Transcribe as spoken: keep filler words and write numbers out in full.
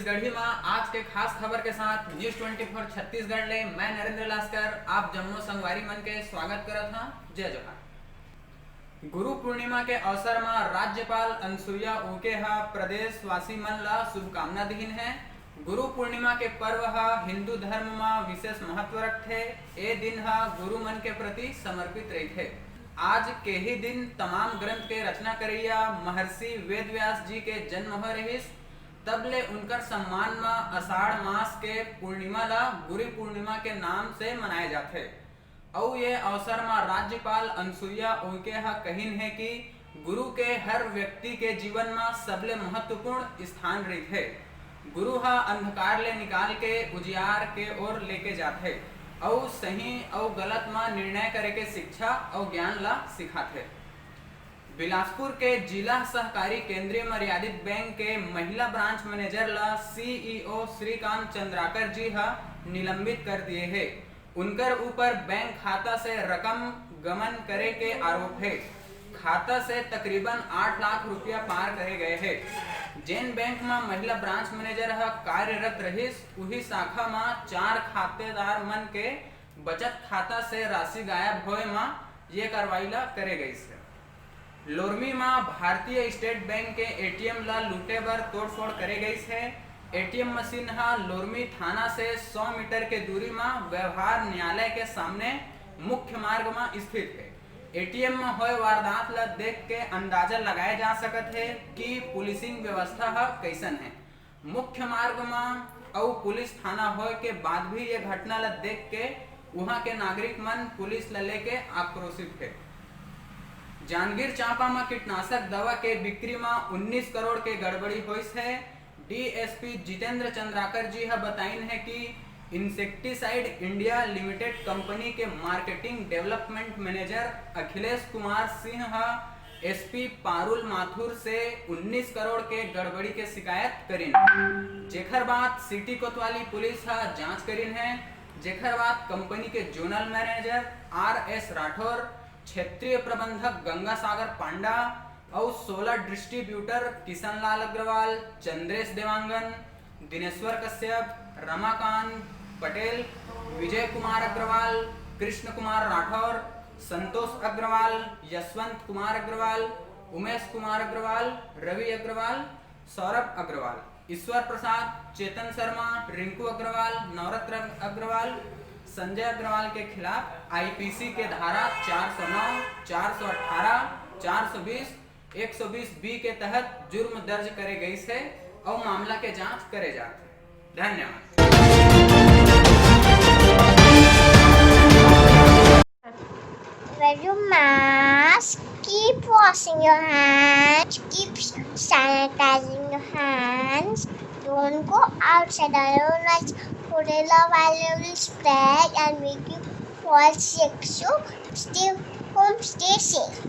छत्तीसगढ़ी मा आज के खास खबर के साथ News twenty four छत्तीसगढ़ ले मैं नरेंद्र लास्कर आप जम्मो संगवारी मन के स्वागत करत हां। जय जोहार। गुरु पूर्णिमा के अवसर मा राज्यपाल अनुसुईया उइके ह प्रदेशवासी मन ला शुभकामना दिहिन हे। गुरु पूर्णिमा के पर्व ह हिंदू धर्म मा विशेष महत्व रखथे। ए दिन ह गुरु मन के प्रति समर्पित रहिथे। आज के ही दिन तमाम ग्रंथ के रचना करइया महर्षि वेदव्यास जी के जन्म होय रहिस। तब ले उनकर सम्मान म आषाढ़ मास के पूर्णिमा ला गुरु पूर्णिमा के नाम से मनाए जाथे। अउ ये अवसर म राज्यपाल अनुसुईया उइके ह कहिन हे कि गुरु के हर व्यक्ति के जीवन म सबले महत्वपूर्ण स्थान रहिथे। गुरु ह अंधकार ले निकाल के उजियार के ओर लेके जाथे अउ सही अउ गलत म निर्णय करे के शिक्षा अउ ज्ञान ला सिखाथे। बिलासपुर के जिला सहकारी केंद्रीय मर्यादित बैंक के महिला ब्रांच मैनेजर ला सीईओ श्रीकांत चंद्राकर जी ह निलंबित कर दिए हे। उनकर ऊपर बैंक खाता से रकम गमन करे के आरोप हे। खाता से तकरीबन आठ लाख रुपया पार करे गए हे। जेन बैंक म महिला ब्रांच मैनेजर ह कार्यरत रहिस, उही शाखा म चार खातेदार मन के बचत खाता से राशि गायब होए म ये कार्रवाई ला करे गइस हे। लोरमी म भारतीय स्टेट बैंक के एटीएम ला लूटे बर तोड़फोड़ करे गइस हे। एटीएम मशीन ह लोरमी थाना से सौ मीटर के दूरी म व्यवहार न्यायालय के सामने मुख्य मार्ग म स्थित हे। एटीएम म होए वारदात ला देख के अंदाजा लगाए जा सकत हे कि पुलिसिंग व्यवस्था ह कइसन हे। मुख्य मार्ग म अउ पुलिस थाना होए के बाद भी ये घटना ला देख के उहां के नागरिक मन पुलिस ला लेके आक्रोशित हे। जांजगीर चांपा म कीटनाशक दवा के बिक्री म उन्नीस करोड़ के गड़बड़ी होइस हे। डीएसपी जितेंद्र चंद्राकर जी ह बताइन हे कि इंसेक्टिसाइड इंडिया लिमिटेड कंपनी के marketing development manager Akhilesh Kumar Singh ह एसपी पारुल माथुर से उन्नीस करोड़ के गड़बड़ी के शिकायत करिन, जेखर बाद सिटी कोतवाली पुलिस ह जांच करिन हे, जेखर बाद कंपनी के zonal manager R S Rathore, क्षेत्रीय प्रबंधक गंगा सागर पांडा अउ सोलह डिस्ट्रीब्यूटर किशन लाल अग्रवाल, चंद्रेश देवांगन, दिनेश्वर कश्यप, रमाकांत पटेल, विजय कुमार अग्रवाल, कृष्ण कुमार राठौर, संतोष अग्रवाल, यशवंत कुमार अग्रवाल, उमेश कुमार अग्रवाल, रवि अग्रवाल, सौरभ अग्रवाल, ईश्वर प्रसाद, चेतन शर्मा, रिंकू अग्रवाल, नवरत्न अग्रवाल, संजय अग्रवाल के खिलाफ आईपीसी के धारा चार सौ नौ, चार सौ अठारह, चार सौ बीस, एक सौ बीस बी के तहत जुर्म दर्ज करे गइस हे अउ मामला के जांच करे जात हे। धन्यवाद। Wear your mask, keep washing your hands, keep sanitizing your hands. Don't go outside alone, as Purella viral will spread and make you fall sick. So stay home, stay safe.